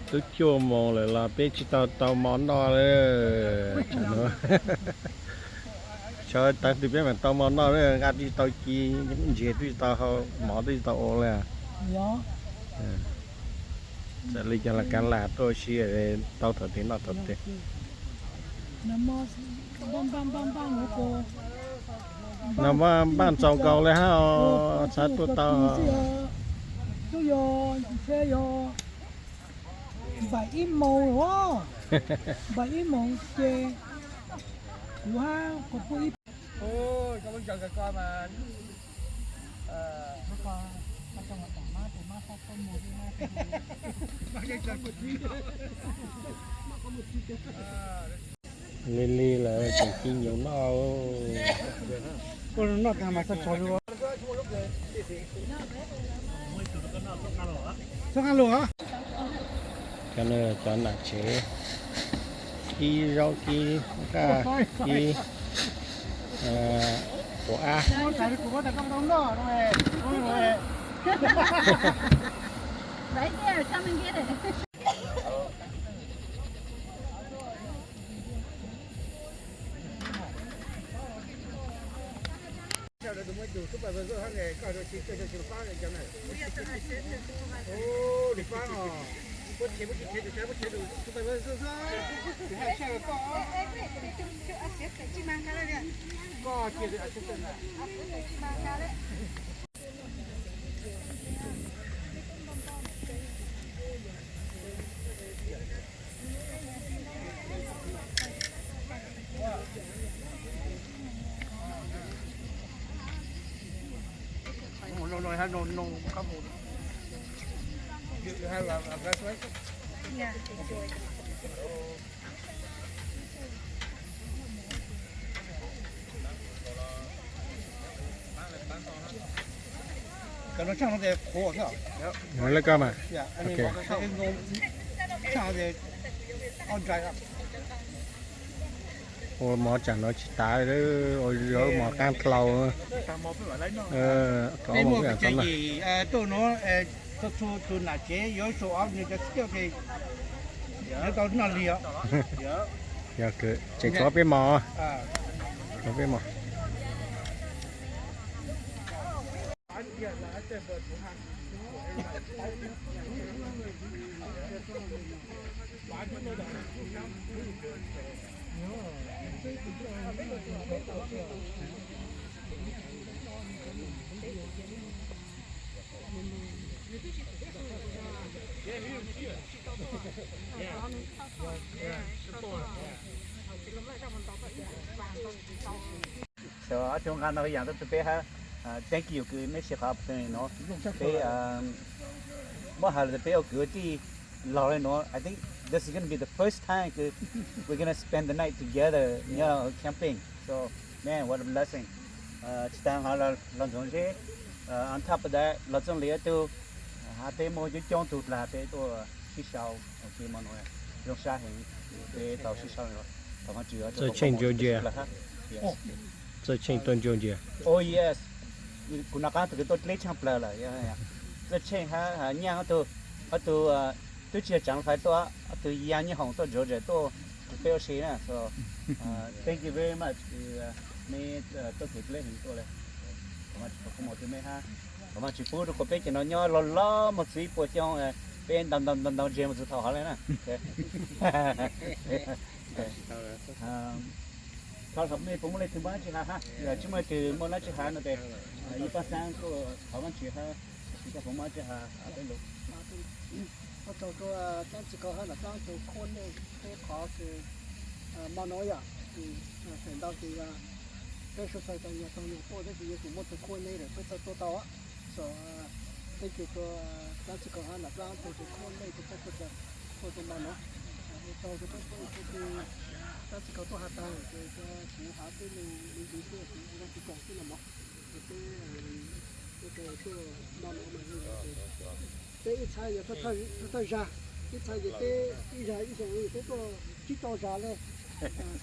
Twb cuaj moos lawm los peb tsis tau tau mov noj li. Tsam no, tsam tag twg peb mam tau mov noj, nqa twb tsis tau ci, ntsiag twb tsis tau hau, mov twb tsis tau ua li. Txawm li cas los kav lam tuaj ua si, tau thaum twg noj thaum twg. No npaj ntxaus nkaus li hab os, xav tuaj tau. Twb yog, yog npaum ib moos, npaum ib moos ces kuv hab kuv pw ib Li li lawm tseem ci nyuj noj. Cov nam tsev kib zaub kib nqaj kib quav ab. Ua mov tsam no tsis tas, ua zaub mov qaab dlhau. Tuaj nuav, txhua txhua tus nam tsev yuav show off nws cov skill ces yuav tau noj lig os. Yog kawg, tseem tshuav peb mos, tshuav peb mos. Ob tug nqa no yaam rau tus peb hab, thank you kws mej sij qhov opportunity no, peb muab has lawm peb ua kwv ua tij los li no. I think this is gonna be the first time kws we're gonna spend the night together, you know, camping. So, man, what a blessing. Tsis tas hov los ntxuav zeb, on top of that los txooj li ob tug, hab peb muaj coob coob tug dlaag peb tuaj sib sau ua ke mo no, zoo sab heev. Peb tau sib sau, thov Vaajtswv Txawj Tsheej tuaj Georgia. Oh yes, kuv nov qaab tug kws tuaj dleb tshaaj plawg lawm. Txawj Tsheej hab Nyaaj ob tug, ob tug twb tsis yog tsaav fais tuaj, ob tug ya nyab hoom tuaj Georgia tuaj peb ua si na. So, thank you very much, mej tuaj kev dleb heev tuaj le. Thov Vaajtswv pab kuv mog, thov Vaajtswv pub rua kuas peb cov no nyob lug lug moog txug ib puas xyoo, peb ntaus ntaus ntaus ntaus ntses moog txug thaum hov le na. Thov mej puas muaj leej twg muaj dlaab tsi has hab, tsis muaj leej twg muaj dlaab tsi has no tes, ib paab xaab kuas thov Vaajtswv hab, tsis tas puas muaj dlaab tsi has peb lug. Ua tsaug rua dlaab tsi kaus hab nam dlaab tug khuaj leej, peb qhov kws mo no yom, feem ntau ces peb suav txhais tas nyag taug nyag tuaj tab sis yog kuas muaj tug khuaj leej lawm peb txhaj tuaj tau. So, thank you rua dlaab tsi kaus hab nam dlaab tug khuaj leej kws peb tuaj, tuaj rua mo no. Ua tsaug rua peb phooj ywg dlaab tsi kaus tuaj has taag ces kuv has peb lug ntxiv xwb, kuv ua dlaab tsi kaus xwb los mog. Peb, peb tuaj mo no mas peb ib txha yog thawj thawj zag, ib txha ces peb ib zag ib xyoo peb tuaj tsib rau zag le.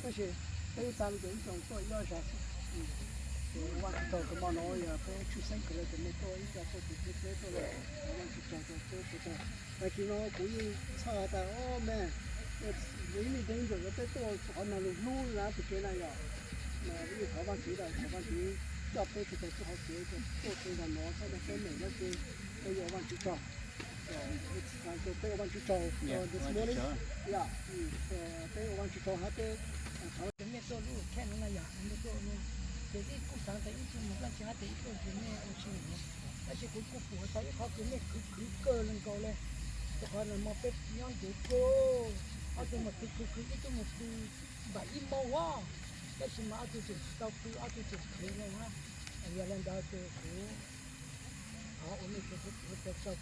Tab sis peb ib txha no ces ib xyoo tuaj ib ob zag xwb. Vaj tswv tsaug, tus mo no yog peb tshwj xeeb kawg lawm, tus me tuaj ib co tuaj tus peb tuaj lawm, Vaj tswv tsaug rau peb sawv daws. Tag kis no kuv yeej txhawj tas o me, ib me deev ntawm peb tuaj qhov no lub hnub na pes kev na yog, mas yeej thov Vaj tswv, thov Vaj tswv coj peb sawv daws tuaj qhov kev tuaj txog nrad no txhob tau teeb meem dab tsi, peb yuav ua Vaj tswv tsaug. Peb ua Vaj tswv tsaug this morning, peb ua Vaj tswv tsaug hab peb thov nej tuaj lub khej no na yog nej tuaj no, ces ib kuj xaav tas ib tug mus dlaab tsi hab tas ib tug ntsis nej ua si no, tab sis kuv kuj pum tas ib qhov kws nej khwv khwv kawg le nkaus le, rua qhov no peb nyob ncuv kawg, ob tug mas khwv khwv khwv ib tug mus pw npaum ib moos os, tab sis mas ob tug tseem tsis tau pw, ob tug tseem khwv le hab. Yog le ntawd ces kuv thov ua nej tsaug,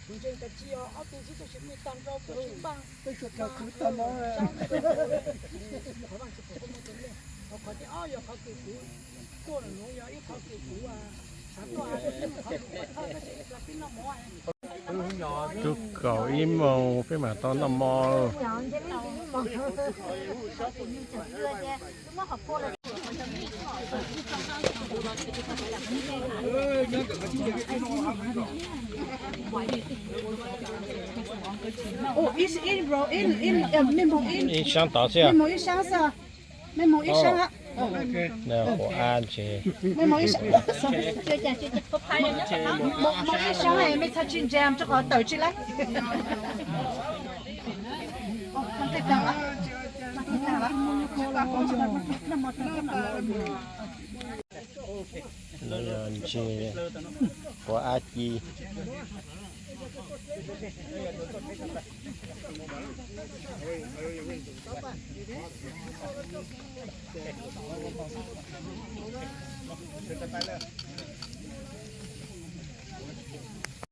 kuv ntseeg tas tsis yog ob tug xwb tab sis nej tag nrho kuj tsis npaj, peb sawv daws khwv tag no. Qhov Vaj tswv pum kuj muaj tus nej, qhov thib ob yog qhov kws kuv tuaj nuav yog ib qhov kws kuv xaav tuaj hais rau peb qhov lus pov thawj tab sis ib plag peb noj mov. Tug kaum ib moos peb mam tau noj mov. Ib saab tod xwb. Mej moog ib saab xwb. Mej moog ib saab. Quav ab ntsis. Mej moog ib saab, mej txhob tsi ntseeg rua qhov tawm tsi lawm. Ntsis quav ab ci.